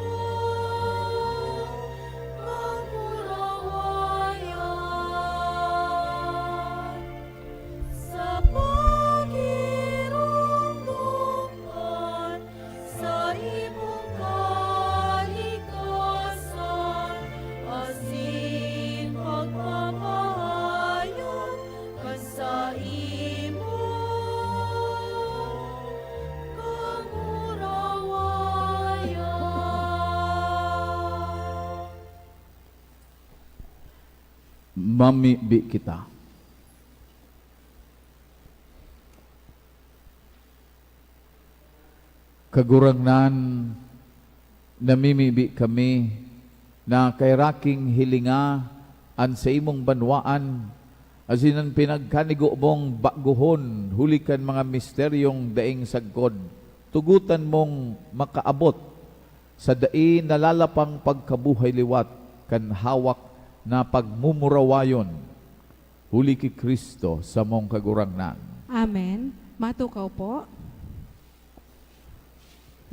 kamurawayan, sa pagiromdom kan saimong kalikasan, asin pagpapahayag kan saimo kamurawayan. Mamibi kita. Kagurangnan, namimibi kami na kairaking hilinga an saimong banwaan, asin an pinagkanigo mong bagohon huli kan mga misteryong daing sagkod, tugotan mong makaabot sa dai nalalapang pagkabuhay liwat kan hawak na pagmumurawayon, huli ki Cristo, samong Kagurangnan. Amen. Matukaw po.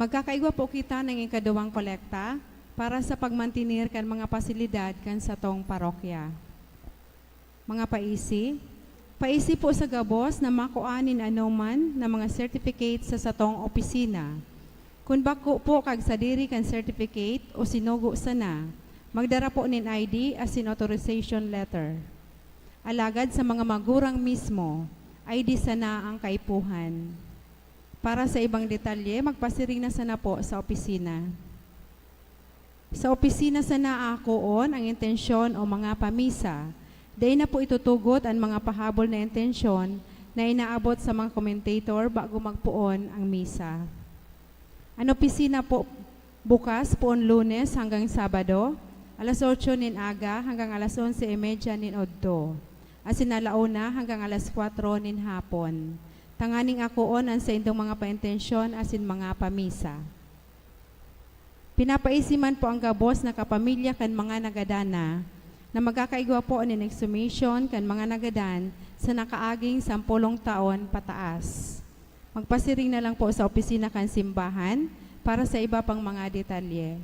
Magkakaigwa po kita nin ikaduwang kolekta para sa pagmantener kan mga pasilidad kan satong parokya. Mga paisi, paisi po sa gabos na makua nin anoman na mga certificate sa satong opisina. Kun bako po kag sadiri kan certificate o sinugo sana, magdara po nin I D asin authorization letter. Alagad sa mga magurang mismo, I D sana ang kaipuhan. Para sa ibang detalye, magpasiring na sana po sa opisina. Sa opisina sana akoon ang intensyon o mga pamisa. Dai na po itutugot an mga pahabol na intensyon na inaabot sa mga commentator bago magpoon ang misa. An opisina po bukas poon Lunes hanggang Sabado, alas otso nin aga hanggang alas onse y media nin udto, asin ala una hanggang alas kwatro nin hapon, tanganing akoon an saindong mga paintensyon asin mga pamisa. Pinapaisi man po ang gabos na kapamilya kan mga nagadana na magkakaigwa po nin exhumation kan mga nagadan sa nakaaging sampolong taon pataas. Magpasiring na lang po sa opisina kan simbahan para sa iba pang mga detalye.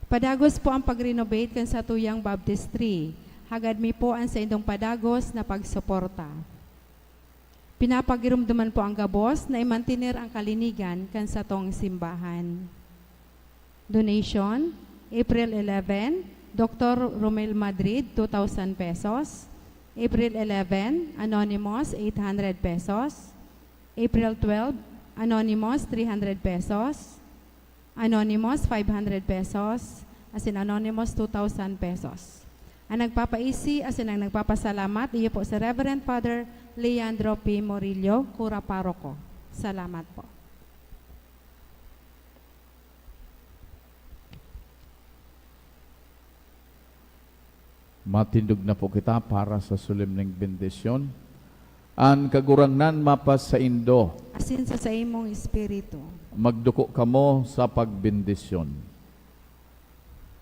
Padagos po ang pag-renovate kan satuyang baptistry. Hagad mi po an saindong padagos na pagsuporta. Pinapagiromdoman po ang gabos na imantener ang kalinigan kan satong simbahan. Donation, April eleven, Doktor Romel Madrid, two thousand pesos. April eleven, Anonymous, eight hundred pesos. April twelve, Anonymous, three hundred pesos. Anonymous, five hundred pesos. Asin Anonymous, two thousand pesos. Ang nagpapaisi asin ang nagpapasalamat, iyo po si Reverend Father Leandro P. Murillo, Kura Paroko. Salamat po. Matindog na po kita para sa solemneng bendisyon. An Kagurangnan mapasaindo. Asin sa saimong espiritu. Magduko kamo sa pagbendisyon.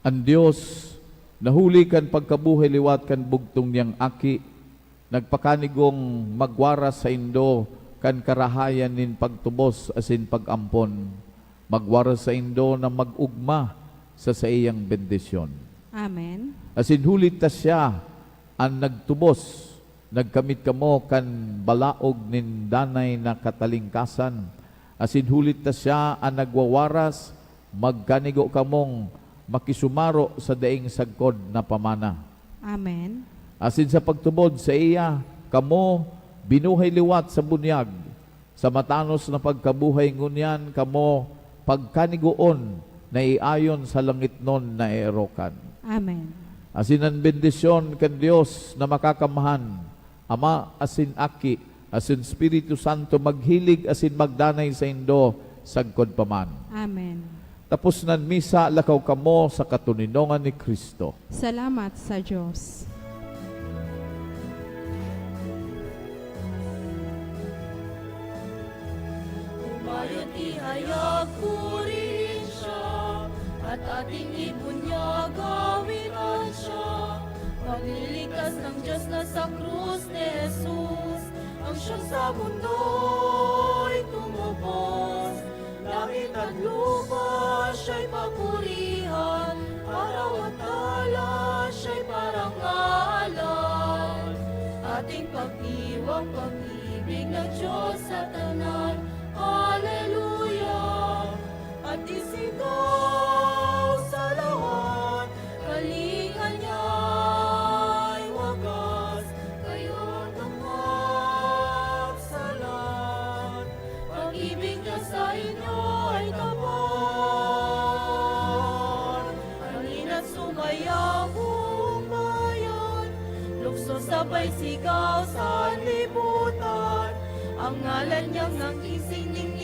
An Dios, na huli kan pagkabuhay liwat kan bugtong niyang Aki, nagpakanigong magwaras saindo kan karahayan nin pagtubos asin pag-ampon. Magwaras saindo na mag-ogma sa saiyang bendisyon. Amen. Asin huli ta siya an nagtubos, nagkamit kamo kan balaog nin danay na katalingkasan, asin huli ta siya an nagwawaras, magkanigo kamong makisumaro sa daing sagkod na pamana. Amen. Asin sa pagtubod saiya, kamo binuhay liwat sa bunyag, sa matanos na pagkabuhay, ngunyan kamo pagkanigoon na iayon sa langitnon na eerokan. Amen. Asin an bendisyon kan Dios na Makakamhan, Ama asin Aki asin Espiritu Santo, maghilig asin magdanay saindo sagkod pa man. Amen. Tapos nan misa, lakaw kamo sa katoninongan ni Cristo. Salamat sa Dios. Humayot ihayag purihin siya, at ating ibunyag awitan siya. Pagliligtas ng Diyos na sa krus ni Jesus, ang siyang sa mundo'y Ting pagdiwang pag-ibig ng Diyos sa tanan. Hallelujah! At isigaw sa lahat, kalinga niya ay wagas, kayo tong magsalat. Pag-ibig niya sa inyo ay tapat. Halina't sumaya ang buong bayan. Lukso sabay sigaw sa libutan. Ang ngalan niyang nanggising ning